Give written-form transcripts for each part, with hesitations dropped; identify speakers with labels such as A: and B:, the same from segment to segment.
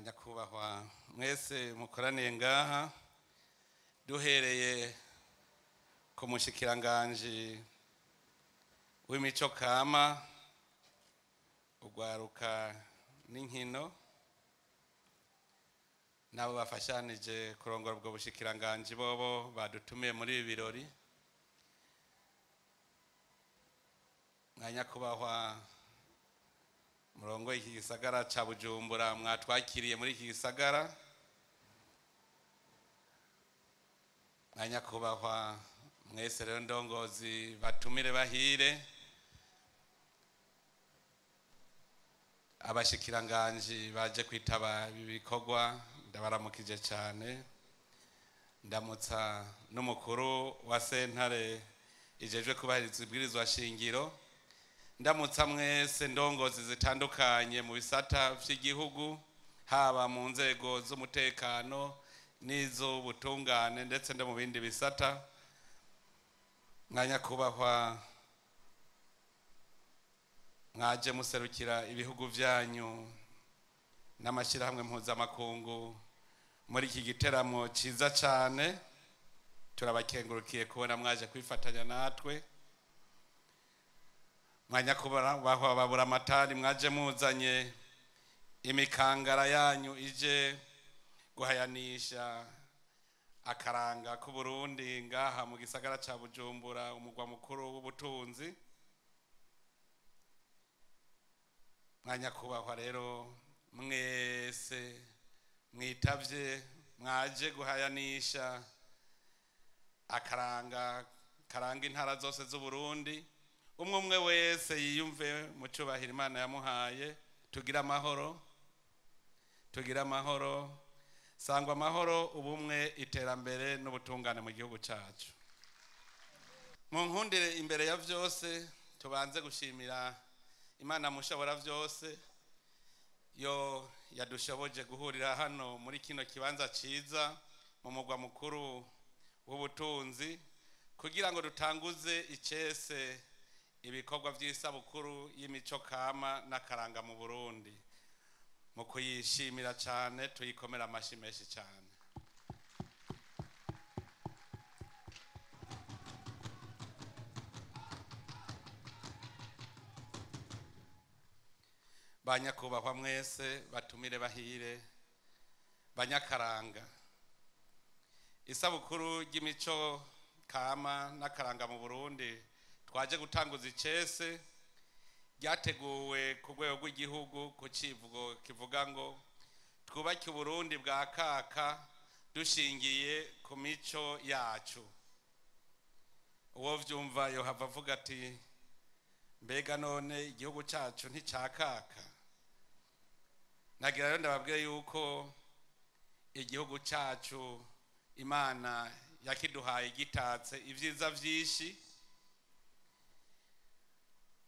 A: Banyakubahwa mwese mukoraniye ngaha, duhereye ku mushikiranganji w'imico kama, ugwaruka n'inkino, nabo bafashanije kurongora ubwo bushikiranganji bobo badutumiye muri ibi birori. Mwanyakubahwa murongo iki gisagara ca Bujumbura, mwatwakiriye muri iki gisagara. Mwanyakubahwa mwese rero ndongozi batumire bahire, abashikiranganji baje kwitaba ibi bikorwa, ndabaramukije cyane. Ndamutsa n'umukuru wa sentare ijejwe kubahiriza ibwirizwa shingiro. Ndamutsa mwese ndongozi zitandukanye mu bisata vy'igihugu, haba mu nzego z'umutekano n'iz'ubutungane ndetse no mu bindi bisata. Mwanyakubahwa mwaje muserukira ibihugu vyanyu n'amashyirahamwe mpuzamakungu muri iki giteramo ciza cane, turabakengurukiye kubona mwaje kwifatanya natwe. Mwanyakubahwa baburamatari mwaje muzanye imikangara yanyu ije guhayanisha akaranga k'Uburundi ngaha mu gisagara ca Bujumbura, umugwa mukuru w'ubutunzi. Mwanyakubahwa rero mwese mwitavye mwaje guhayanisha akaranga karanga intara zose z'Uburundi, umwe umwe wese yiyumve mu cubahiro Imana yamuhaye. Tugira amahoro, tugira amahoro, sangwa amahoro, ubumwe, iterambere n'ubutungane mu gihugu cacu. Mu nkundire imbere ya vyose tubanze gushimira Imana mushobora vyose yo yadushoboje guhurira hano muri kino kibanza ciza mu mugwa mukuru w'ubutunzi, kugira ngo dutanguze icese ibikorwa vy'isabukuru y'imico kama n'akaranga mu Burundi. Mu kuyishimira cyane tuyikomera amashi menshi cyane. Banyakubahwa mwese batumire bahire, banyakaranga, isabukuru ry'imico kama n'akaranga mu Burundi twaje gutanguza icese ryateguwe ku rwego rw'igihugu ku civugo kivuga ngo twubake Uburundi bwa kaka dushingiye ku mico yacu. Uwo vyumva yohava avuga ati mbega none igihugu cacu nticakaka? Nagira rero ndababwire yuko igihugu cacu Imana yakiduhaye gitatse ivyiza vyinshi.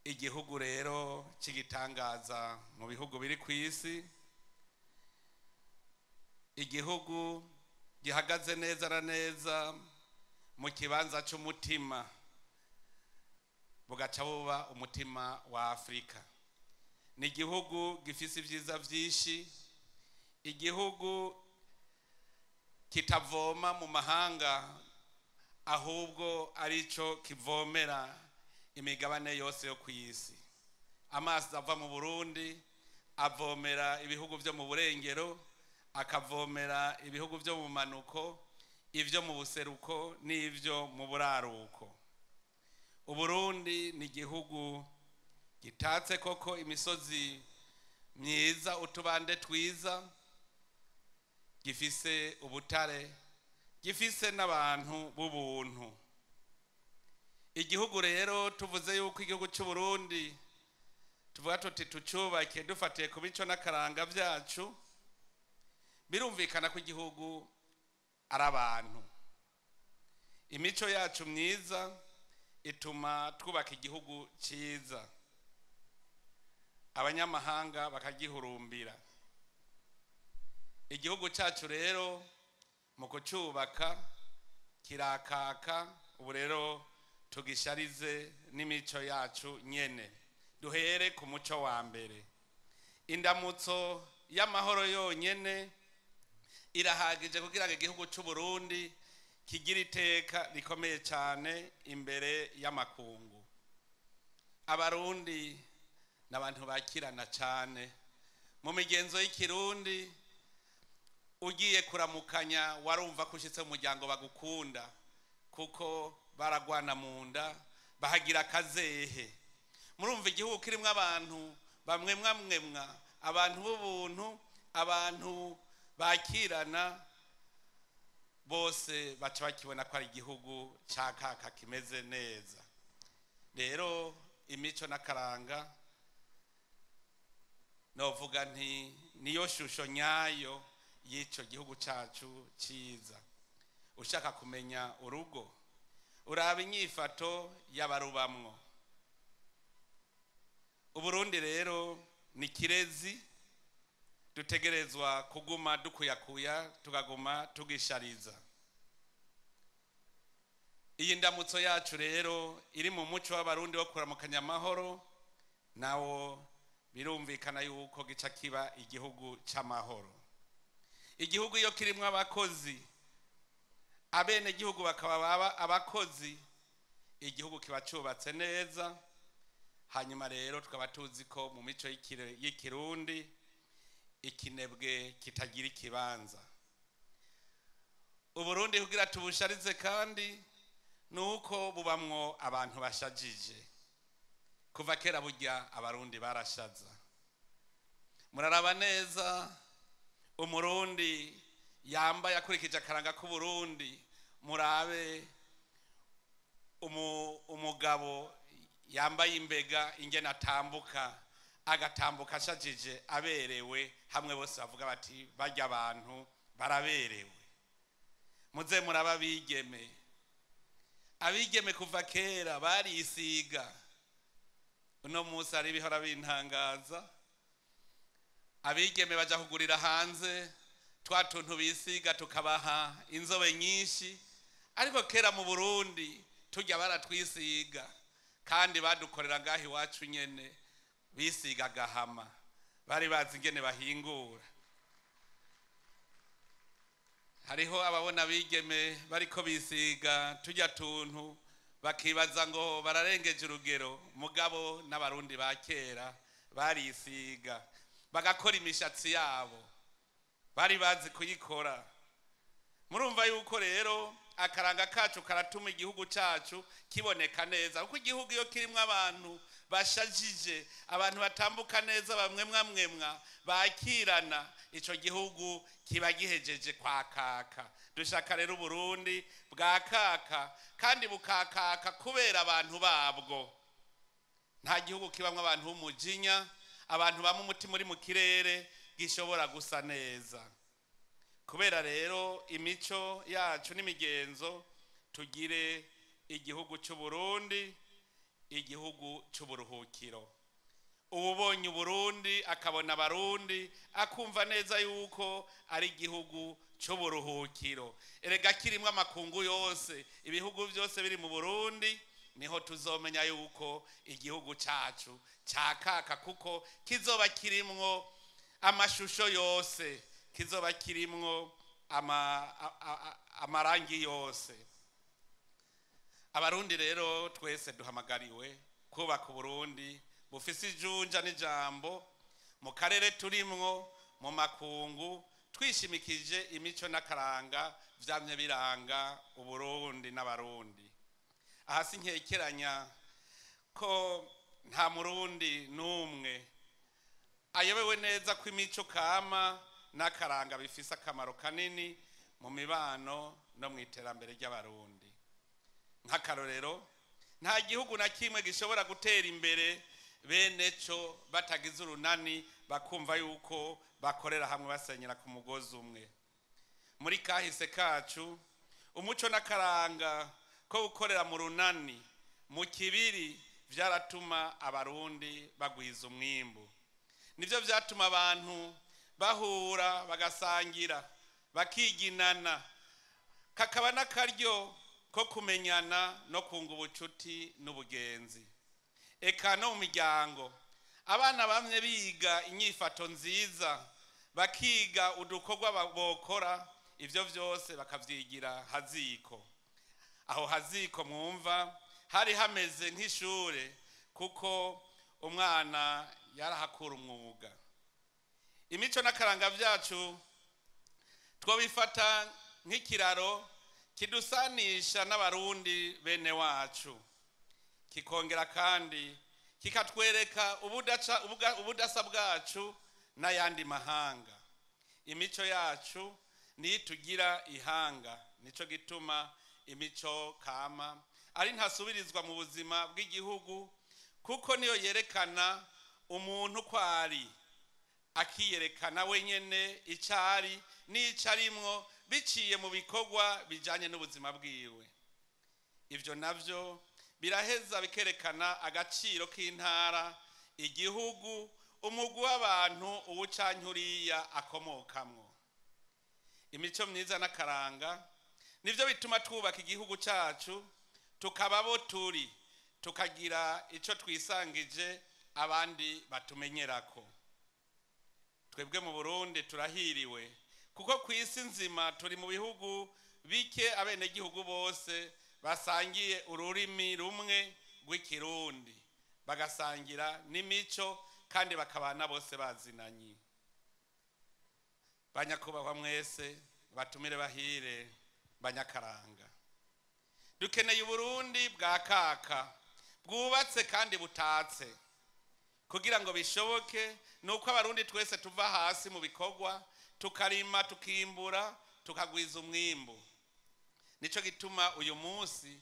A: Igihugu rero cigitangaza mu bihugu biri kw'isi, igihugu gihagaze neza na neza mu kibanza c'umutima, bugaca buba umutima wa Afrika. Ni igihugu gifise ivyiza vyinshi, igihugu kitavoma mu mahanga ahubwo arico kivomera imigabane yose yo kw'isi. Amazi ava mu Burundi avomera ibihugu vyo mu burengero, akavomera ibihugu vyo mu manuko, ivyo mu buseruko n'ivyo mu buraruko. Uburundi ni igihugu gitatse koko imisozi myiza, utubande twiza, gifise ubutare, gifise n'abantu b'ubuntu. Igihugu rero tuvuze yuko igihugu c'u Burundi tuvuga tuti tucubake dufatiye ku mico n'akaranga vyacu, birumvikana ko igihugu ari abantu. Imico yacu myiza ituma twubaka igihugu ciza, abanyamahanga bakagihurumbira. Igihugu cacu rero mu kucubaka kirakaka. Ubu rero tugisharize n'imico yacu nyene. Duhere ku muco wa mbere, indamutso. y'amahoro yonyene irahagije kugira ngo igihugu cy'u Burundi kigira iteka rikomeye cyane imbere y'amakungu. Abarundi n'abantu bakirana cyane mu migenzo y'ikirundi. Ugiye kuramukanya warumva ko ushyitse mu muryango bagukunda, kuko baragwana mu nda, bahagira akazehe. Murumva igihugu kirimo abantu bamwe mwamwemwa, abantu b'ubuntu, abantu bakirana bose, baca bakibona ko ari igihugu cya kaka kimeze neza. Rero imico n'akaranga, novuga nti niyo shusho nyayo y'icyo gihugu cyacu cyiza. Ushaka kumenya urugo, uraba inyifato y'abarubamwo. Uburundi rero ni kirezi dutegerezwa kuguma dukuyakuya, tukaguma tugishariza. Iyi ndamutso yacu rero iri mu muco w'Abarundi wo kuramukanya amahoro, nawo birumvikana yuko gica kiba igihugu cy'amahoro. Igihugu iyo kirimo abakozi, abenegihugu bakaba baba abakozi, igihugu kiba cyubatse neza. Hanyuma rero tukaba tuzi ko mu mico y'ikirundi ikinebwe kitagira ikibanza. Uburundi kugira tubusharize kandi nuko bubamwo abantu bashajije. Kuva kera burya Abarundi barashaza. Muraraba neza Umurundi yambaye akurikije akaranga k'Uburundi, murabe umugabo yambaye imbega ingene atambuka, agatambuka ashajije, aberewe, hamwe bose bavuga bati: "Barya abantu baraberewe." Muze muraba abigeme. Abigeme kuva kera barisiga. Uno munsi hari ibihora bintangaza: abigeme baja kugurira hanze twa tuntu bisiga tukabaha inzobe nyinshi, ariko kera mu Burundi tujya baratwisiga, kandi badukorera ngaho iwacu nyene. Bisiga gahama, bari bazi ingene bahingura. Hariho ababona abigeme bariko bisiga tujya tuntu bakibaza ngo bararengeje urugero, mugabo n'Abarundi ba kera barisiga, bagakora imishatsi yabo, bari bazi kuyikora. Murumva yuko rero akaranga kacu karatuma igihugu cyacu kiboneka neza, kuko igihugu iyo kirimo abantu bashajije, abantu batambuka neza, bamwe mwamwemwa, bakirana, ico gihugu kiba gihejeje kwakaka. Dushaka rero Uburundi bwakaka kandi bukakaka kubera abantu babwo. Nta gihugu kibamwo abantu b'umujinya, abantu bamwe umutima uri mu kirere, gishobora gusa neza. Kubera rero imico yacu n'imigenzo, tugire igihugu cy'u Burundi igihugu cy'uburuhukiro. Uwubonye Uburundi akabona Abarundi akumva neza yuko ari igihugu cy'uburuhukiro. Erega kirimo amakungu yose, ibihugu byose biri mu Burundi, niho tuzomenya yuko igihugu cyacu cyakaka, kuko kizoba kirimwo amashusho yose, kizoba kirimwo amarangi yose. Abarundi rero twese duhamagariwe kubaka Uburundi bufise ijunja n'ijambo mu karere turimwo, mu makungu, twishimikije imico n'akaranga vyamye biranga Uburundi n'Abarundi. Aha sinkekeranya ko nta Murundi n'umwe ayobewe neza ko imico kama n'akaranga bifise akamaro kanini mu mibano no mu iterambere ry'Abarundi. Nk'akarorero, nta gihugu na kimwe gishobora gutera imbere bene cyo batagize urunani, bakumva yuko bakorera hamwe, basenyera ku mugozi umwe. Muri kahise kacu, umuco n'akaranga ko gukorera mu runani, mu kibiri, byaratuma Abarundi bagwiza umwimbu. Nibyo byatuma abantu bahura, bagasangira, bakiginana, kakaba n'akaryo ko kumenyana no kunga ubucuti n'ubugenzi. Eka no mu miryango, abana bamwe biga inyifato nziza. Bakiga udukorwa bokora, ivyo vyose bakavyigira haziko. Aho haziko mwumva hari hameze nk'ishure, kuko umwana yarahakura umwuga. Imico n'akaranga vyacu twobifata nk'ikiraro kidusanisha n'abarundi bene wacu, kikongera kandi kikatwereka ubudasa bwacu n'ayandi mahanga. Imico yacu niyo itugira ihanga, nico gituma imico kama ari ntasubirizwa mu buzima bw'igihugu, kuko niyo yerekana umuntu ko ari, akiyerekana wenyene ico ari n'ico arimwo biciye mu bikorwa bijanye n'ubuzima bwiwe. Ivyo navyo biraheza bikerekana agaciro k'intara, igihugu, umugwi w'abantu uwu canke uriya akomokamwo. Imico myiza n'akaranga nivyo bituma twubaka igihugu cacu, tukaba abo turi, tukagira ico twisangije abandi batumenyerako. Twebwe mu Burundi turahiriwe, kuko kw'isi nzima turi mu bihugu bike abenegihugu bose basangiye ururimi rumwe rw'ikirundi, bagasangira n'imico kandi bakabana bose bazinanye. Banyakubahwa mwese, batumire bahire, banyakaranga, dukeneye Uburundi bwa kaka, bwubatse kandi butatse. Kugira ngo bishoboke nuko abarundi twese tuva hasi mu bikorwa, tukarima, tukimbura, tukagwiza umwimbu. Nico gituma uyu munsi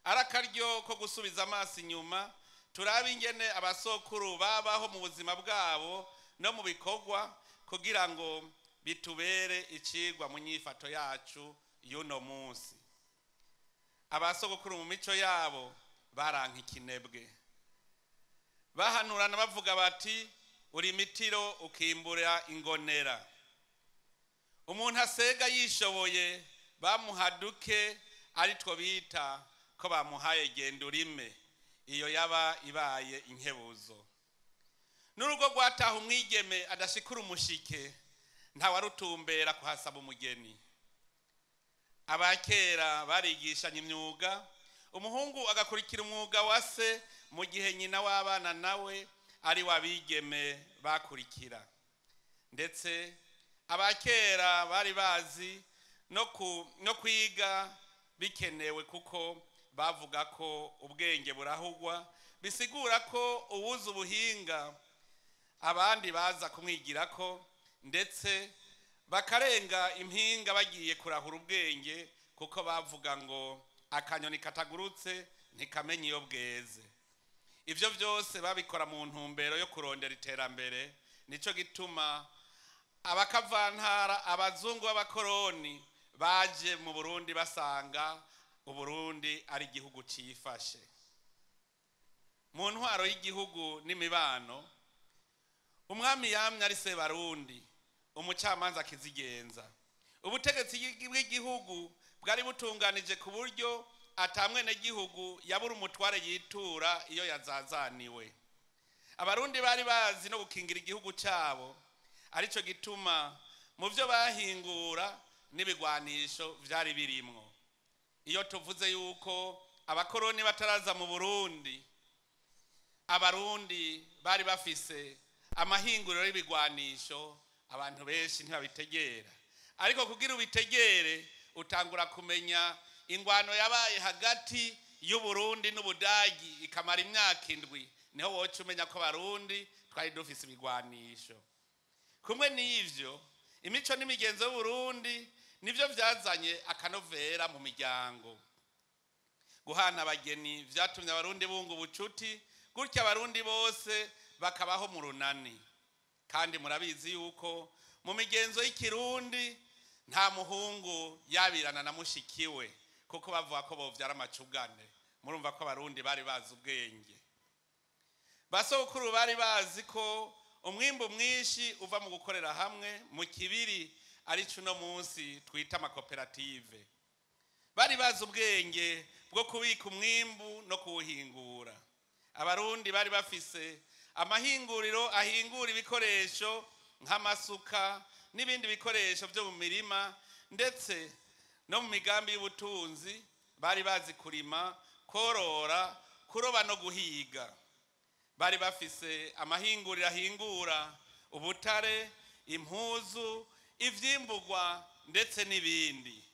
A: ari akaryo ko gusubiza amaso inyuma, turabe ingene abasokuru babaho mu buzima bwabo no mu bikorwa, kugira ngo bitubere icigwa mu nyifato yacu y'uno munsi. Abasogokuru mu mico yabo baranka ikinebwe, bahanurana bavuga bati uri imitiro ukimbura ingonera. Umuntu asega yishoboye bamuhaduke, ari two bita ko bamuhaye genda urime, iyo yaba ibaye inkebuzo. N'urugo rwataha umwigeme adashikura umushike, ntawarutumbera kuhasaba umugeni. Abakera barigishanya imyuga, umuhungu agakurikira umwuga wa se, mu gihe nyina w'abana nawe ari wabigeme bakurikira. Ndetse abakera bari bazi no kwiga bikenewe, kuko bavuga ko ubwenge burahugwa, bisigura ko uwuzi ubuhinga abandi baza kumwigirako, ndetse bakarenga impinga bagiye kurahura ubwenge, kuko bavuga ngo akanyoni katagurutse ntikamenya iyo bweze. Ivyo vyose babikora mu ntumbero yo kurondera iterambere. Nico gituma abakavantara, abazungu b'abakoroni baje mu Burundi basanga Uburundi ari igihugu cifashe. Mu ntwaro y'igihugu n'imibano, umwami yamye ari Sebarundi, umucamanza akizigenza. Ubutegetsi bw'igihugu bwari butunganije ku buryo atamwenegihugu yabura umutware yitura iyo yazazaniwe. Abarundi bari bazi no gukingira igihugu cabo, arico gituma mu vyo bahingura n'ibigwanisho vyari birimwo. Iyo tuvuze yuko abakoroni bataraza mu Burundi, abarundi bari bafise amahinguriro y'ibigwanisho, abantu benshi ntibabitegera. Ariko kugira ubitegere utangura kumenya ingwano yabaye hagati y'Uburundi n'Ubudagi ikamara imyaka 7, niho woca umenya ko abarundi twari dufise ibigwanisho. Kumwe n'ivyo, imico n'imigenzo y'Uburundi nivyo vyazanye akanovera mu miryango. Guhana abageni vyatumye abarundi bunga ubucuti, gutya abarundi bose bakabaho mu runani. Kandi murabizi yuko mu migenzo y'ikirundi nta muhungu yabirana na mushikiwe, kuko bavuga ko bovyara amacugane. Murumva ko abarundi bari bazi ubwenge. Basokuru bari bazi ko umwimbu mwinshi uva mu gukorera hamwe mu kibiri, arico uno munsi twita amakoperative. Bari bazi ubwenge bwo kubika umwimbu no kuwuhingura. Abarundi bari bafise amahinguriro ahingura ibikoresho nk'amasuka n'ibindi bikoresho byo mu mirima, ndetse no mu migambi y'ubutunzi. Bari bazi kurima, korora, kuroba no guhiga. Bari bafise amahinguriro ahingura ubutare, impuzu, ivyimbugwa ndetse n'ibindi.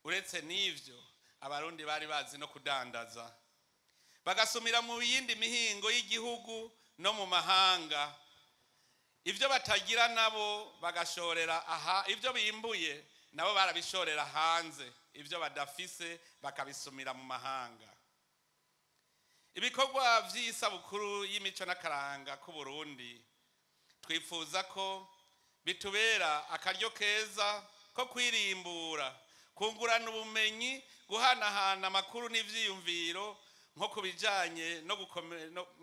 A: Uretse n'ivyo, Abarundi bari bazi no kudandaza, bagasumira mu yindi mihingo y'igihugu no mu mahanga. Ibyo batagira nabo bagashorera aha, ibyo bimbuye nabo barabishorera hanze, ibyo badafise bakabisumira mu mahanga. Ibikorwa by'isabukuru y'imico n'akaranga k'u Burundi twifuza ko bitubera akaryo keza ko kwirimbura, kungurana ubumenyi, guhanahana amakuru n'ivyiyumviro nko ku bijanye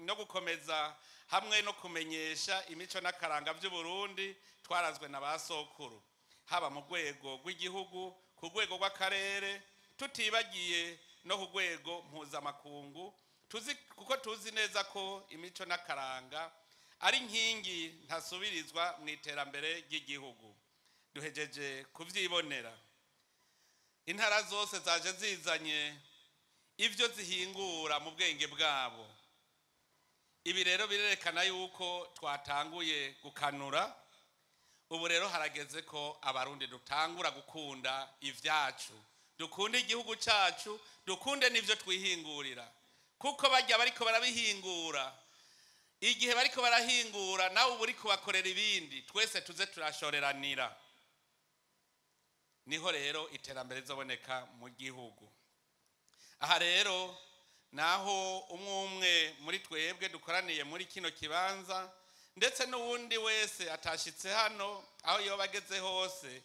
A: no gukomeza hamwe no kumenyesha imico n'akaranga by'u Burundi twarazwe na ba sokuru, haba mu rwego rw'igihugu, ku rwego rw'akarere, tutibagiye no ku rwego mpuzamakungu. Tuzi kuko tuzi neza ko imico n'akaranga ari inkingi ntasubirizwa mu iterambere ry'igihugu. Duhejeje kuvyibonera, intara zose zaje zizanye ibyo zihingura mu bwenge bwabo. Ibi rero birerekana yuko twatanguye gukanura. Ubu rero harageze ko Abarundi dutangura gukunda ivyacu, dukunde igihugu cacu, dukunde n'ivyo twihingurira, kuko bajya bariko barabihingura, igihe bariko barahingura nawe uba uriko bakorera ibindi. Twese tuze turashoreranira, niho rero iterambere rizoboneka mu gihugu. Aha rero naho umwe umwe muri twebwe dukoraniye muri kino kibanza, ndetse n'uwundi wese atashitse hano, aho yoba ageze hose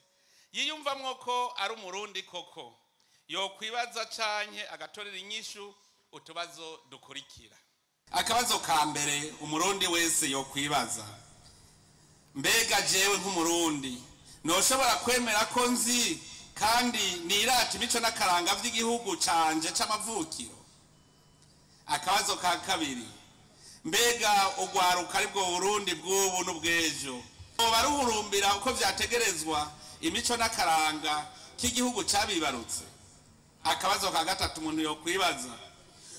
A: yiyumvamwo ko ari Umurundi koko, yokwibaza canke agatorera inyishu utubazo dukurikira. Akabazo ka mbere Umurundi wese yokwibaza: mbega jewe nk'Umurundi noshobora kwemera ko nzi kandi nirata imico n'akaranga vy'igihugu canje c'amavukiro? Akabazo ka kabiri: mbega urwaruka, aribwo Burundi bw'ubu n'ubw'ejo, boba ruhurumbira uko vyategerezwa imico n'akaranga k'igihugu cabibarutse? Akabazo ka gatatu umuntu yokwibaza: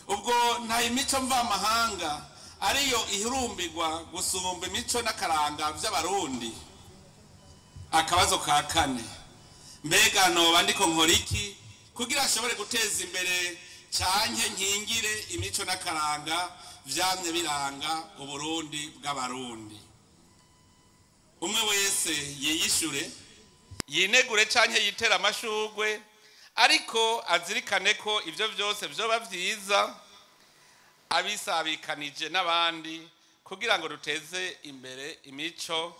A: ubwo nta imico mvamahanga ariyo ihurumbirwa gusumba imico n'akaranga vy'Abarundi? Akabazo ka kane: mbega noba ndiko nkora iki kugira ashobore guteza imbere canke nkingire imico n'akaranga vyamye biranga Uburundi bw'Abarundi? Umwe wese yiyishure, yinegure canke yitere amashurwe, ariko azirikane ko ivyo vyose vyoba vyiza abisabikanije n'abandi kugira ngo duteze imbere imico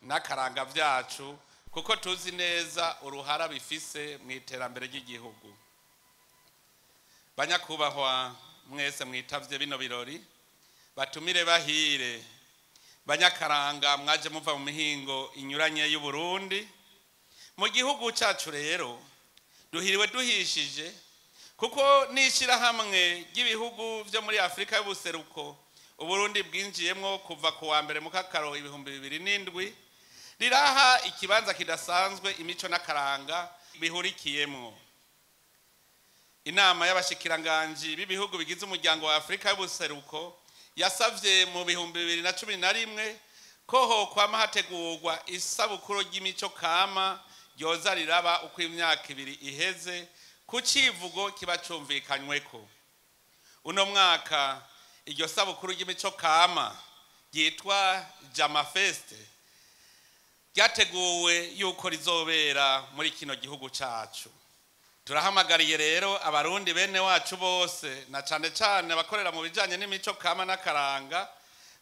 A: n'akaranga vyacu, kuko tuzi neza uruhara bifise mu iterambere ry'igihugu. Banyakubahwa mwese mwitavye bino birori, batumire bahire, banyakaranga mwaje muva mu mihingo inyuranye y'u Burundi, mu gihugu cacu rero duhiriwe duhishije, kuko n'ishirahamwe ry'ibihugu vyo muri Afrika y'ubuseruko Uburundi bwinjiyemwo kuva ku wa 1 Mukakaro 2007 riraha ikibanza kidasanzwe imico n'akaranga bihurikiyemwo. Inama y'abashikiranganji b'ibihugu bigize umuryango wa Afrika y'ubuseruko yasavye mu 2011 ko hokwama hategurwa isabukuru ry'imico kama ryoza riraba uko imyaka 2 iheze, ku civugo kiba cumvikanyweko. Uno mwaka iryo sabukuru ry'imico kama ryitwa Jamafest ryateguwe yuko rizobera muri kino gihugu cacu. Turahamagariye rero Abarundi bene wacu bose, na cane cane abakorera mu bijanye n'imico kama n'akaranga,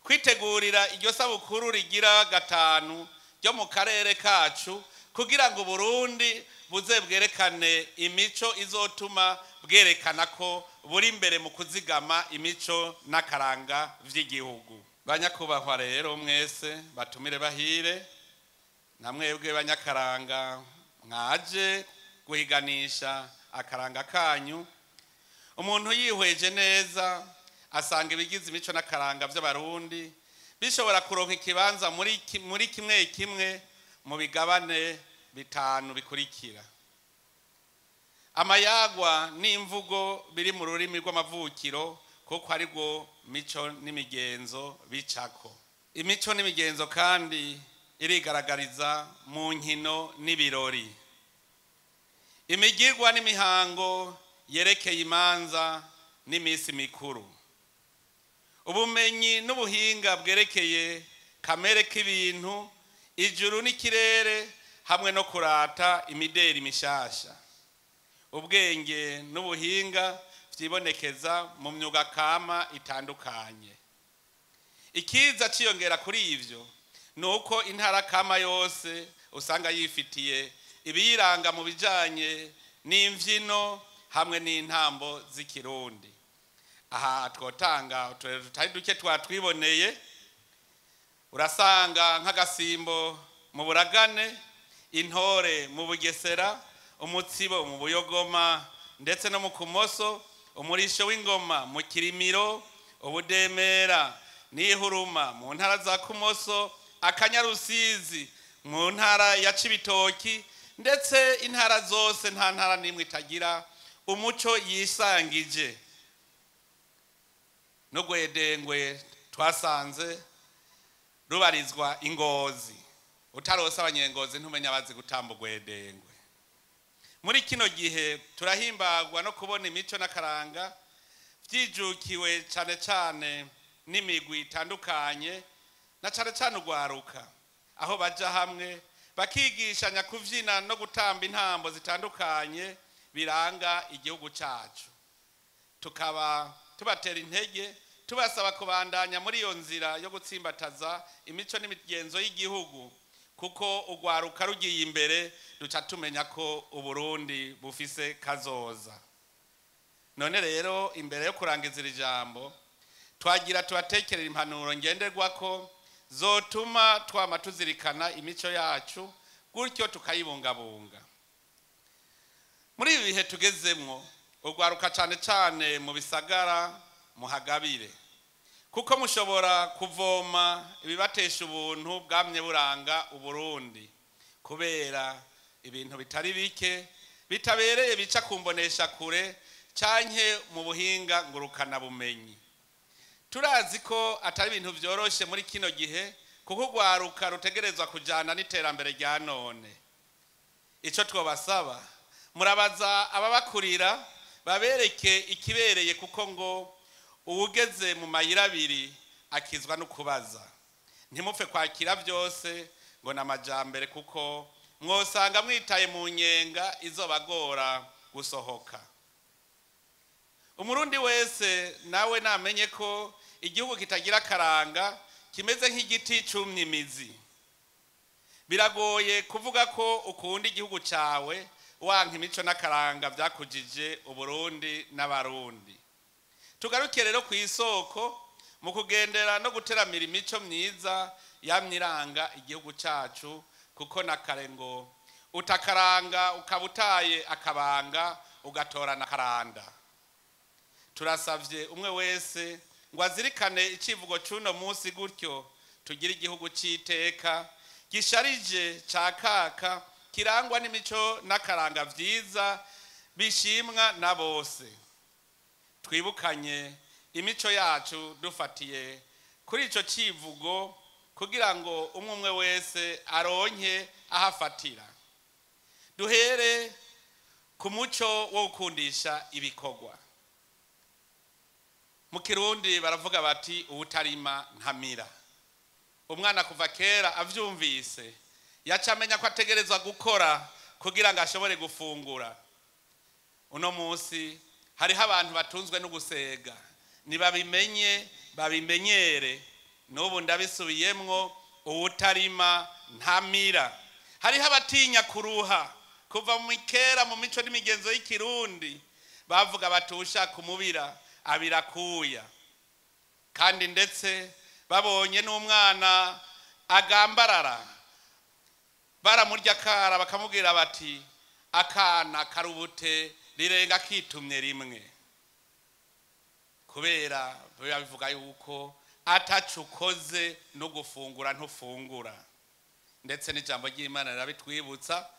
A: kwitegurira iryo sabukuru rigira 5 ryo mu karere kacu, kugira ngo Burundi buze bwerekane imico izotuma bwerekana ko buri imbere mu kuzigama imico n'akaranga vy'igihugu. Banyakubahwa rero mwese batumire bahire, namwebwe banyakaranga mwaje guhiganisha akaranga kanyu, umuntu yihweje neza asanga ibigize imico n'akaranga vy'Abarundi bishobora kuronka ikibanza muri kimwe kimwe mu bigabane bitanu bikurikira: amayagwa n'imvugo biri mu rurimi rw'amavukiro, kuko ari rwo mico n'imigenzo bicako. Imico n'imigenzo kandi irigaragariza mu nkino n'ibirori, imigirwa n'imihango yerekeye imanza n'iminsi mikuru, ubumenyi n'ubuhinga bwerekeye kamere k'ibintu, ijuru n'ikirere, hamwe no kurata imideri mishasha, ubwenge n'ubuhinga vyibonekeza mu myuga kama itandukanye. Ikiza ciyongera kuri ivyo ni uko intara kama yose usanga yifitiye ibiyiranga mu bijanye n'imvyino hamwe n'intambo z'Ikirundi. Aha twotanga uturere tutari duke twatwiboneye. Urasanga nk'agasimbo mu Buragane, intore mu Bugesera, umutsibo mu Buyogoma ndetse no mu Kumoso, umurisho w'ingoma mu Kirimiro, ubudemera n'ihuruma mu ntara za Kumoso, akanyarusizi mu ntara ya Cibitoki, ndetse intara zose nta ntara n'imwe itagira umuco yisangije. N'ugwedengwe twasanze rubarizwa Ingozi, utarose abanyengozi ntumenya abazi gutamba ugwedengwe. Muri kino gihe turahimbagwa no kubona imico n'akaranga vyijukiwe cane cane n'imigwi itandukanye, na cane cane urwaruka, aho baja hamwe bakigishanya kuvyina no gutamba intambo zitandukanye biranga igihugu cacu. Tukaba tubatera intege, tubasaba kubandanya muri iyo nzira yo gutsimbataza imico n'imigenzo y'igihugu, kuko urwaruka rugiye imbere duca tumenya ko Uburundi bufise kazoza. None rero, imbere yo kurangiza iri jambo, twagira tubatekerera impanuro ngenderwako zotuma twama tuzirikana imico yacu, gutyo tukayibungabunga. Muri ibi bihe tugezemwo, urwaruka cane cane mu bisagara muhagabire, kuko mushobora kuvoma ibibatesha ubuntu bwamye buranga Uburundi, kubera ibintu bitari bike bitabereye bica kumbonesha kure canke mu buhinga ngurukana bumenyi. Turazi ko atari ibintu vyoroshe muri kino gihe, kuko urwaruka rutegerezwa kujana n'iterambere rya none. Ico twobasaba, murabaza ababakurira babereke ikibereye, kuko ngo uwugeze mu mayira abiri akizwa no kubaza. Ntimupfe kwakira byose ngo ni amajambere, kuko mwosanga mwitaye mu nyenga izobagora gusohoka. Umurundi wese nawe namenye ko igihugu kitagira akaranga kimeze nk'igiti cumye imizi. Biragoye kuvuga ko ukunda igihugu cawe wanka imico n'akaranga vyakujije Uburundi n'Abarundi. Tugaruke rero ku isoko mu kugendera no guteramira imico myiza yamye iranga igihugu cacu, kuko na kare ngo utakaranga ukaba utaye akabanga ugatorana akaranda. Turasavye umwe wese ngo azirikane icivugo c'uno munsi, gutyo tugire igihugu c'iteka gisharije cakaka, kirangwa n'imico n'akaranga vyiza bishimwa na bose. Twibukanye imico yacu dufatiye kuri ico civugo, kugira ngo umwe umwe wese aronke ahafatira. Duhere ku muco wo gukundisha ibikorwa. Mu Kirundi baravuga bati: "Uwutarima ntamira." Umwana kuva kera avyumvise yaca amenya ko ategerezwa gukora kugira ngo ashobore gufungura. Uno munsi hariho abantu batunzwe no gusega, nibabimenye babimenyere. N'ubu ndabisubiyemwo: uwutarima ntamira. Hariho abatinya kuruha. Kuva mu kera, mu mico n'imigenzo y'Ikirundi, bavuga batusha kumubira abirakuya, kandi ndetse babonye n'umwana agambarara baramurya akara, bakamubwira bati: "Akana karubute rirenga kitumye rimwe", kubera biba bivuga yuko ataco ukoze no gufungura ntufungura. Ndetse n'ijambo ry'Imana rirabitwibutsa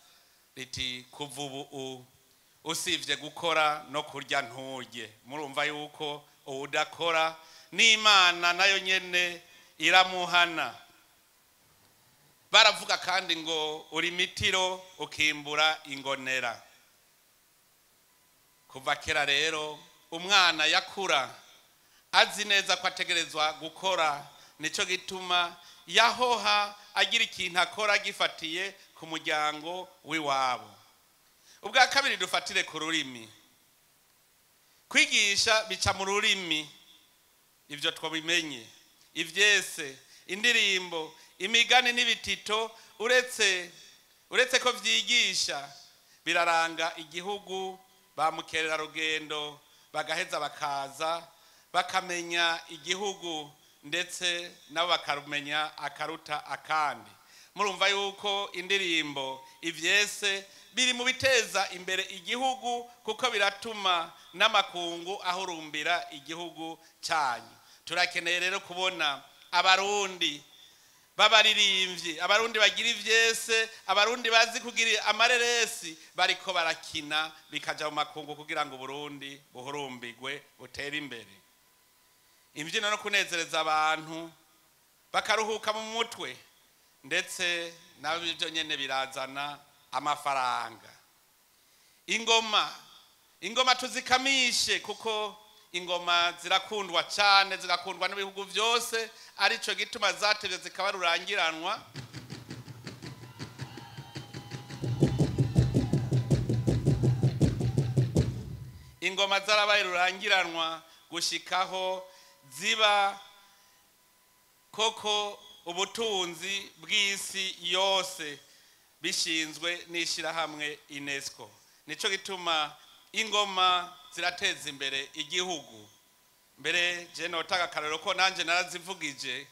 A: riti kuva ubu usivye gukora no kurya nturye. Murumva yuko uwudakora n'Imana nayo nyene iramuhana. Baravuga kandi ngo uri mitiro ukimbura ingonera. Kuva kera rero umwana yakura azi neza ko ategerezwa gukora, nico gituma yahoha agira ikintu akora gifatiye ku muryango w'iwabo. Ubwa kabiri dufatire ku rurimi. Kwigisha bica mu rurimi, ivyo twabimenye, ivyese, indirimbo, imigani n'ibitito, uretse ko vyigisha biraranga igihugu. Ba mukerarugendo bagaheza bakaza bakamenya igihugu, ndetse nabo bakarumenya akaruta akandi. Murumva yuko indirimbo, ivyese biri mu biteza imbere igihugu, kuko biratuma n'amakungu ahurumbira igihugu cyanyu. Turakeneye rero kubona abarundi b'abaririmbyi, abarundi bagira ivyese, abarundi bazi kugira amareresi bariko barakina bikaja mu makungu kugira ngo Burundi buhurumbigwe butere imbere. Imbyino no kunezereza abantu bakaruhuka mu mutwe, ndetse nabyo nyene birazana amafaranga. Ingoma tuzikamishe, kuko ingoma zirakundwa cyane, zirakundwa n'ibihugu byose, arico gituma zatevye zikaba rurangiranwa. Ingoma zarabaye rurangiranwa gushikaho ziba koko ubutunzi bw'isi yose, bishinzwe n'ishirahamwe UNESCO. Nico gituma ingoma zirateza imbere igihugu. Mbere je notanga akarorero ko nanje narazivugije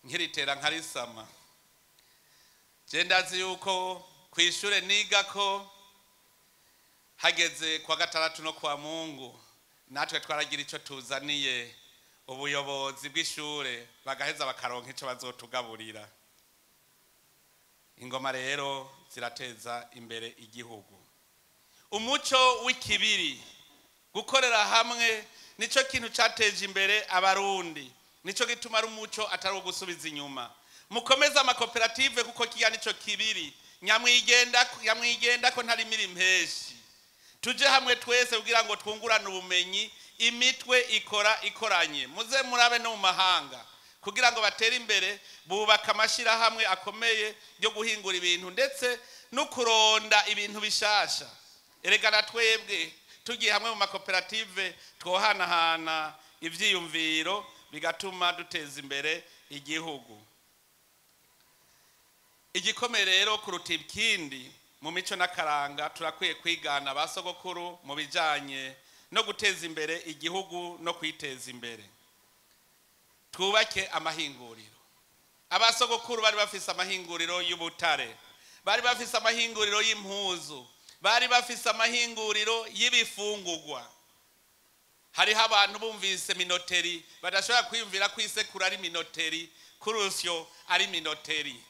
A: nkiritera nkarisama. Je ndazi yuko kwishure niga ko hageze kwa gatandatu no kwa Mungu natwe twaragira ico tuzaniye ubuyobozi bw'ishure, bagaheza bakaronka ico bazotugaburira. Ingoma rero zirateza imbere igihugu. Umuco w'ikibiri, gukorera hamwe, nico kintu cyateje imbere abarundi, nico gituma ari umuco atari gusubiza inyuma. Mukomeze amakoperative kuko kiya nico kibiri, nyamwigenda ko ntarimira impeshi. Tuje hamwe twese kugira ngo twungurane ubumenyi, imitwe ikora ikoranye. Muze murabe no mu mahanga kugira ngo batere imbere, bubaka amashirahamwe akomeye yo guhingura ibintu ndetse no kuronda ibintu bishasha. Erega na twebwe tugiye hamwe mu makoperative twohanahana ivyiyumviro bigatuma duteza imbere igihugu. Igikomeye rero kuruta ikindi mu mico n'akaranga, turakwiye kwigana basogokuru mu bijanye no guteza imbere igihugu no kwiteza imbere. Twubake amahinguriro. Abasogokuru bari bafise amahinguriro y'ubutare, bari bafise amahinguriro y'impuzu, bari bafise amahinguriro y'ibifungurwa. Hariho abantu bumvise minoteri badashobora kwiyumvira ko isekuru ari minoteri, kurusyo ari minoteri.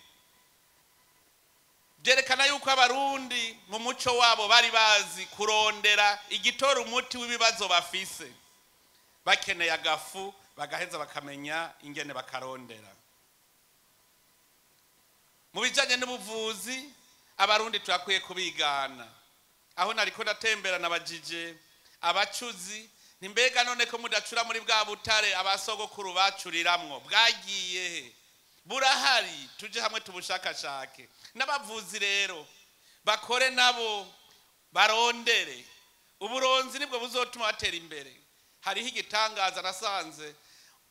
A: Byerekana yuko abarundi mu muco wabo bari bazi kurondera igitora umuti w'ibibazo bafise. Bakeneye agafu bagaheza bakamenya ingene bakarondera. Mu bijanye n'ubuvuzi abarundi turakwiye kubigana. Aho nariko ndatembera nabajije abacuzi, ntimbega none ko mudacura muri bwa butare abasogokuru bacuriramwo bwagiye he? Burahari, tuje hamwe tubushakashake. N'abavuzi rero bakore nabo barondere. Uburonzi nibwo buzotuma batera imbere. Hariho igitangaza nasanze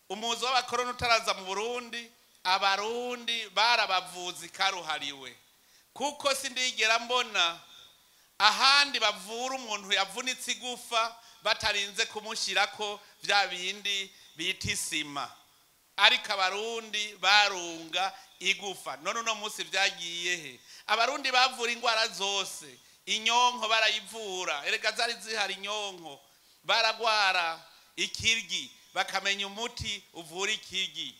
A: umuzo w'abakoroni utaraza mu Burundi, abarundi barabavuzi karuhariwe, kuko sindigera mbona ahandi bavura umuntu yavunitse igufa batarinze kumushirako vya bindi bita isima. Ariko abarundi barunga igufa. None uno munsi vyagiye he? Abarundi bavura ingwara zose, inyonko barayivura, erega zari zihari inyonko, baragwara ikiryi bakamenya umuti uvura ikiryi,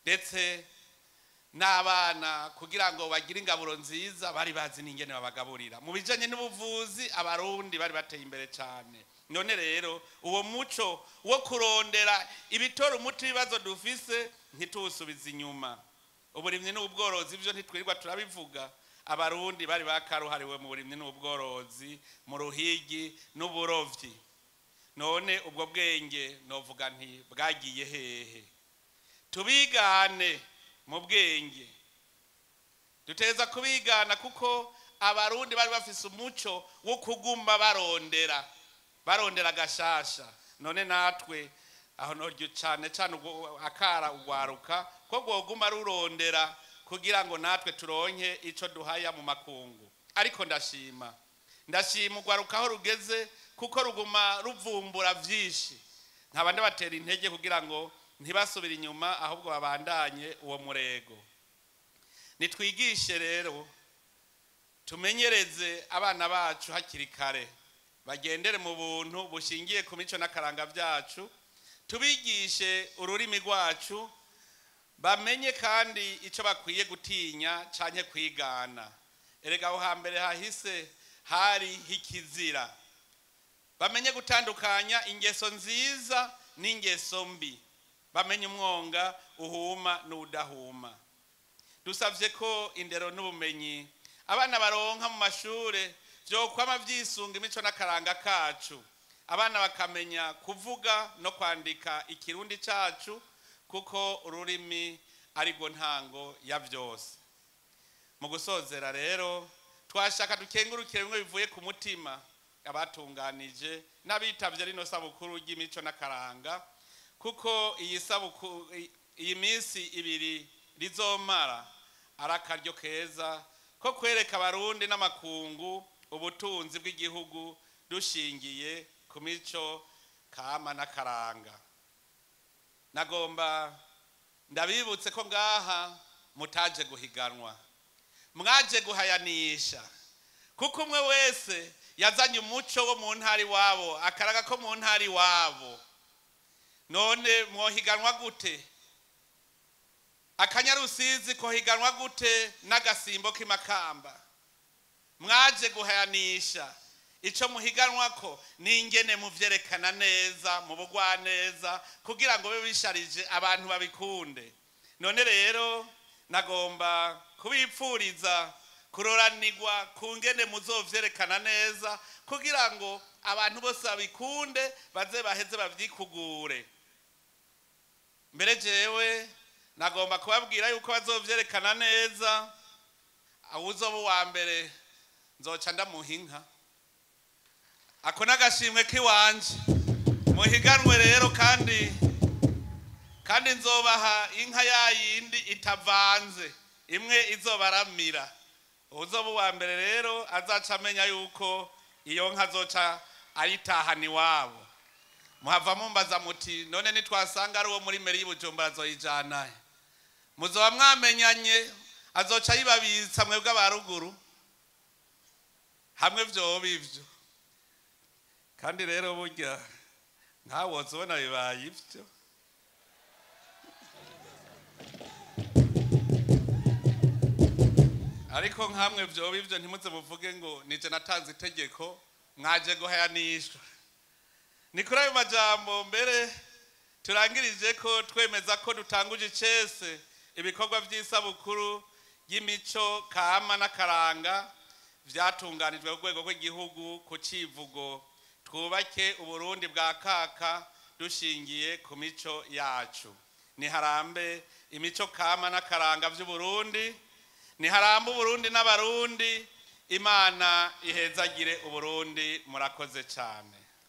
A: ndetse N'abana kugira ngo bagire ingaburo nziza bari bazi n'ingene babagaburira. Mu bijanye n'ubuvuzi, Abarundi bari bateye imbere cyane. None rero uwo muco wo kurondera ibitora umuti w'ibibazo dufise ntituwusubize inyuma. Uburimyi n'ubworozi byo ntitwirirwa turabivuga. Abarundi bari bakaruhariwe mu burimyi n'ubworozi, mu ruhigi n'uburovyi. None ubwo bwenge novuga nti bwagiye hehe? Tubigane mu bwenge, duteza kubigana, kuko Abarundi bari bafise umuco wo kuguma barondera, barondera agashasha. None natwe aho noryo cyane cyane akara ugwaruka ko rwoguma rurondera kugira ngo natwe turonke ico duhaya mu makungu. Ariko ndashima ugwaruka aho rugeze, kuko ruguma ruvumbura vyinshi. Nkaba ndabatera intege kugira ngo ntibasubire inyuma, ahubwo babandanye uwo murego. Nitwigishe rero, tumenyereze abana bacu hakiri kare, bagendere mu buntu bushingiye ku mico n'akaranga byacu. Tubigishe ururimi rwacu, bamenye kandi icyo bakwiye gutinya canke kwigana. Erega aho hambere hahise hari hikizira. Bamenye gutandukanya ingeso nziza n'ingeso mbi, bamenye umwonga uhuma n'udahuma. Dusavye ko indero n'ubumenyi abana baronka mu mashure vyokwama vyisunga imico n'akaranga kacu, abana bakamenya kuvuga no kwandika Ikirundi cacu, kuko ururimi arirwo ntango ya vyose. Mu gusozera rero, twashaka dukengurukire bimwe bivuye ku mutima abatunganije n'abitavye rino sabukuru ry'imico n'akaranga, kuko iyi sabukuru, iyi minsi 2 rizomara, ari akaryo keza ko kwereka Abarundi n'amakungu ubutunzi bw'igihugu dushingiye ku mico kama n'akaranga. Nagomba ndabibutse ko ngaha mutaje guhiganwa, mwaje guhayanisha, kuko umwe wese yazanye umuco wo mu ntara iwabo, akaraga ko mu ntara iwabo. None mwohiganwa gute? Akanyarusizi kohiganwa gute n'agasimbo k'imakamba? Mwaje guhayanisha. Ico muhiganwa ko n'ingene muvyerekana neza mu bugwaneza, kugira ngo bibe bisharije abantu babikunde. None rero nagomba kubipfuriza kuroranirwa ku ngene muzovyerekana neza, kugira ngo abantu bose babikunde, baze baheze bavyikugure. Mbere jewe nagomba kubabwira yuko bazovyerekana neza, awuzoba uwa mbere nzoca ndamuha inka. Ako n'agashimwe k'iwanje. Muhiganwe rero, kandi nzobaha inka yayindi itavanze, imwe izobaramira. Uzoba uwa mbere rero azaca amenya yuko iyo nka azoca ayitahana iwabo. Muhava mumbaza muti none nitwasanga ari uwo muri meri y'Ibujumbura azoyijana he? Muzoba mwamenyanye, azoca ayibabitsa mwebwe abaruguru hamwe vyoba ivyo. Kandi rero burya nkawe wozobona bibaye ivyo. Ariko nkamwe vyoba ivyo, ntimuze muvuge ngo nije natanze itegeko, mwaje guhayanishwa. Ni kuri ayo majambo mbere turangirije ko twemeza ko dutanguje icese ibikorwa vy'isabukuru y'imico kama n'akaranga vyatunganijwe ku rwego rw'igihugu ku civugo twubake Uburundi bwa kaka dushingiye ku mico yacu. Niharambe imico kama n'akaranga vy'Uburundi, niharambe Uburundi n'Abarundi. Imana ihezagire Uburundi. Murakoze cyane.